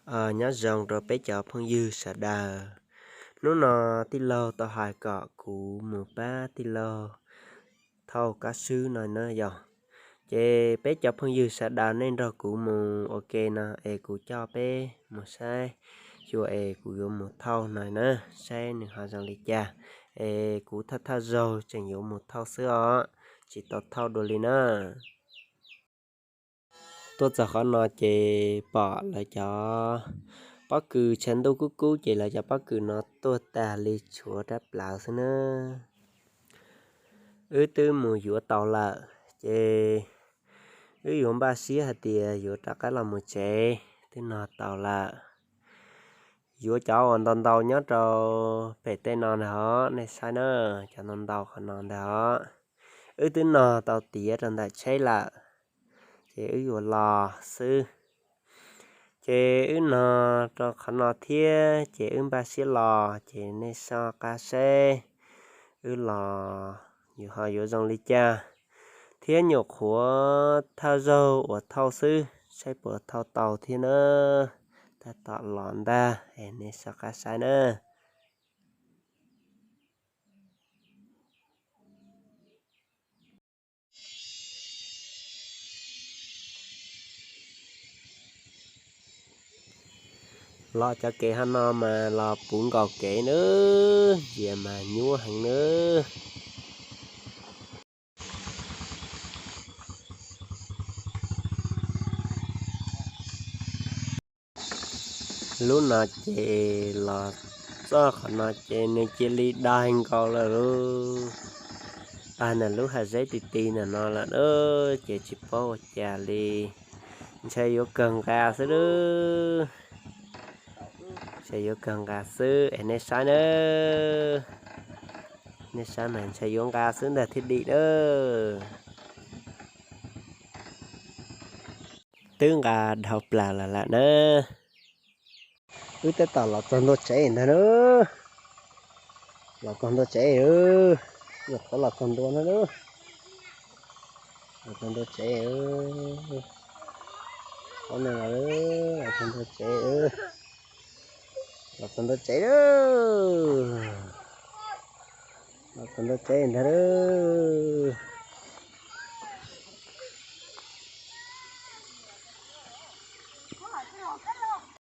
Nyob zoo rau peb cov phooj ywg sawv daws. Hnub no tij laug tau hais kom kuv mus pab tij laug thauj kab swb no na yog. Ces peb cov phooj ywg sawv daws nej nrog kuv mus ua ke no es kuv coj peb mus saib xyuas es kuv yuav mus thauj no na, saib nws ho zoo li cas. Es kuv thawj thawj zaug tseem yuav mus thauj xwb os, tsis tau thauj dua li na. Tuaj txog qhov no ces pom lawv cov pob kws tshav ntuj kub kub ces lawv cov pob kws no tuag tag li tshuav rab plawv xwb na. Wb twb mus yuav tau lawm ces wb yuav npaj siab hais tias yuav rov qab los mus tsev, twb no tau lawm. Yuav cov uas ntau ntau nyob rau pem tej no ntag os, nej saib na, cov ntau ntau qhov no ntag os. Wb twb no tau tiav rau ntawm tsheb lawm, ces wb yuav los xwb. Ces wb no rau qhov no thiab ces wb npaj siab los, ces nej soj qab saib wb los yuav ho yuav zoo li cas, thiab nyuam qhuav thawj zaug uas thauj xwb, saib puas thauj tau thiab na. Tab tom los ntag, es nej soj qab saib na. Los cov kev hov no mas los puv nkaus kev nawb, ntsia mas nyuaj heev nawb. Lub no ces los txog qhov no ces nws cia li daig nkaus lawm lauj. Daig ntawm lub hav zeb ti ti ntawm no lawm na, ces tsis paub ua cas li, ntshe yuav kawg nqa xwb lauj. Ntshe yuav kawg nqa xwb es nej saib na. Nej saib mas ntshe yuav nqa xwb ntag thiaj dim na. Twb nqa dhau plaws lawm lawm na. Wb tab tom los txog ntua tsev ntag na. Los txog ntua tsev, nyuam qhuav los txog ntua na. Los txog ntua tsev, qhov no los txog ntua tsev, los txog ntua tsev, los txog ntua tsev ntag lauj.